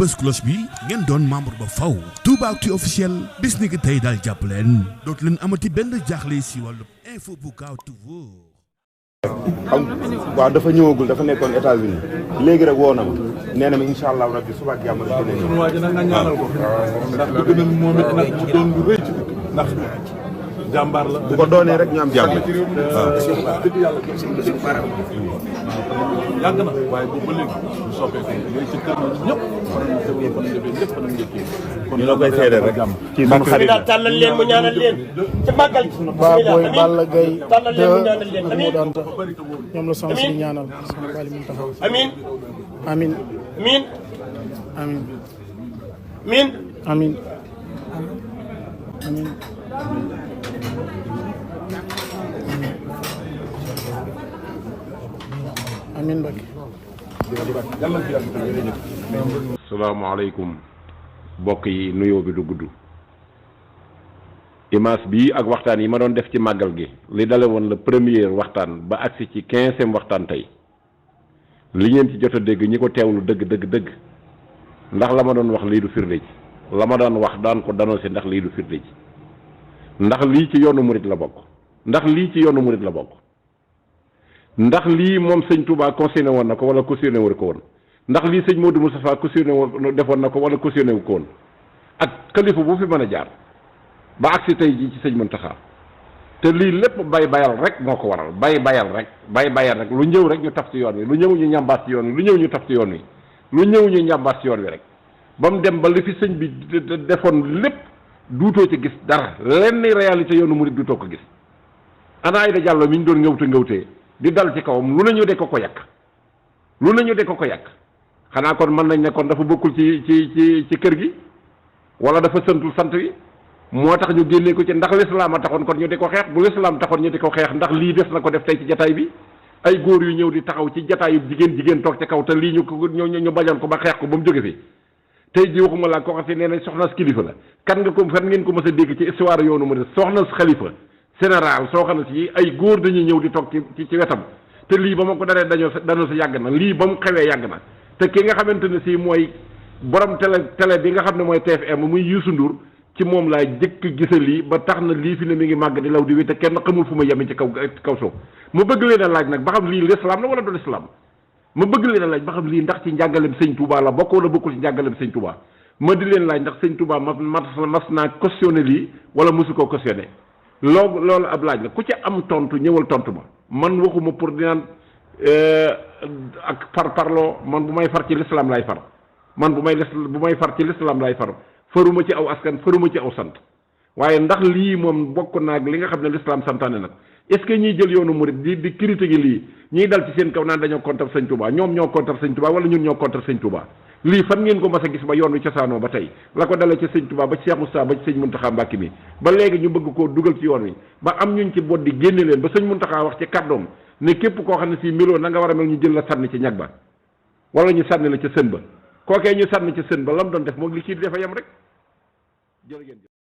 bës cloche bi ngeen doon membre ba faw Toubactu officiel bis ni ki tey daal jàpp leen dootu leen amati benn jaaxle si wàllu info bu gaaw toujours. waaw dafa ñëwagul dafa nekkoon États-Unis léegi rek woo na ma nee na ma incha allah rabbi suba ak jàmm la dina ñëw. waa ji nag nga ñaanal ko ndax bëgg nañ moom it nag mu doon lu rëy ci dëkk ndax jàmbaar la bu ko doonee rek ñu am jàmm. waaw dëgg yàlla yàgg na waaye boobu ba léegi ñu soppeeku léegi ci kër ñëpp ñu la koy seedeel rek ci sunu xarit la. tàllal leen mu ñaanal leen ci màggal gi. Baboy Balla Gaye tàllal leen mu ñaanal leen moo daan tax ñoom la sans di ñaanal sama bali mu taxaw. amiin Amin amiin amin amiin amin amin amin Mbacke. salaamaaleykum mbokk yi nuyoo bi du gudd image bii ak waxtaan yi ma doon def ci màggal gi li dale woon la première waxtaan ba agsi ci 15e waxtaan tey li ngeen ci jot a dégg ñi ko teewlu dëgg ndax la ma doon wax lii du firnde ci la ma daan wax daan ko danoo si ndax lii du firnde ci ndax lii ci yoonu murit la bokk ndax lii ci yoonu murit la bokk ndax lii moom sëñ Touba concerné woon na ko wala cautionné wu ko woon ndax lii sëñ Modou Moustapha cautionné woon defoon na ko wala cautionné wu ko woon ak xalifa bu fi mën a jaar ba agsi tey jii ci sëñ Mountakha te lii lépp bayal rek moo ko waral bayal rek lu ñëw rek ñu taf ci yoon wi lu ñëw ñu ñambaas ci yoon wi lu ñëw ñu taf ci yoon wi lu ñëw ñu ñambaas ci yoon wi rek ba mu dem ba li fi sëñ bi defoon lépp duutoo ci gis dara lenn réalité yoonu murid duutoo ko gis ana Aïda Diallo mi ñu doon ngawtee di dal ci kawam lu nañu de ko yàq xanaa kon mën nañ ne kon dafa bokkul ci kër gi wala dafa santul sant wi moo tax ñu génnee ko ci ndax lislaam a taxoon kon ñu di ko xeex bu lislaam taxoon ñu di ko xeex ndax lii des na ko def tey ci jataay bi ay góor yu ñëw di taxaw ci jataayu jigéen toog ci kaw te lii ñu bañoon ko ba xeex ko ba mu jóge fi tey ji waxuma laa ko xam si nee na soxna si kilifa la kan ngeen ko mës a dégg ci histoire yoonu mu ne soxna si xalifa général soo xam ne si ay góor dañuy ñëw di toog ci wetam te lii ba ma ko daree dañoo si yàgg na lii ba mu xewee yàgg na te ki nga xamante ne si mooy borom télé bi nga xam ne mooy TFM muy Youssou Ndour ci moom laa jëkk gisa lii ba tax na lii fi ne mi ngi màgg di law di wi te kenn xamul fu ma yeme ci kaw suuf ma bëgg leen a laaj nag ba xam lii l'islam la wala du l'islam ma bëgg leen a laaj ba xam lii ndax ci njàngalem sëñ Touba la bokk wala bokkul ci njàngalem sëñ Touba ma di leen laaj ndax sëñ Touba mas naa cautionné lii wala mosu koo cautionné loolu ab laaj la ku ci am tontu ñëwal tontu ma man waxuma pour dinaan ak parloo man bu may far ci l'islam lay far man bu may far ci l'islam lay far faruma ci aw askan faruma ci aw sant waaye ndax lii moom bokk naag li nga xam ne l'islam santaane nag est-ce que ñiy jël yoonu murid di critiquer lii ñiy dal ci seen kaw naan dañoo contre sëñ Touba ñoom ñoo contre sëñ Touba wala ñun ñoo contre sëñ Touba lii fan ngeen ko mas a gis ba yoon wi cosaanoo ba tey la ko dale ci sëñ Touba ba ci Cheikh Moustapha ba ci sëñ Mountakha Mbacké mi ba léegi ñu bëgg koo dugal ci yoon wi ba am ñuñ ci bot di génne leen ba sëñ Mountakha wax ci kàddoom ne képp koo xam ne si meloo na nga war a mel ñu jël la sànni ci ñag ba wala ñu sànni la ca sën ba kookee ñu sànni ca sën ba lam doon def moom li ci dafa yem rek jërë ngeen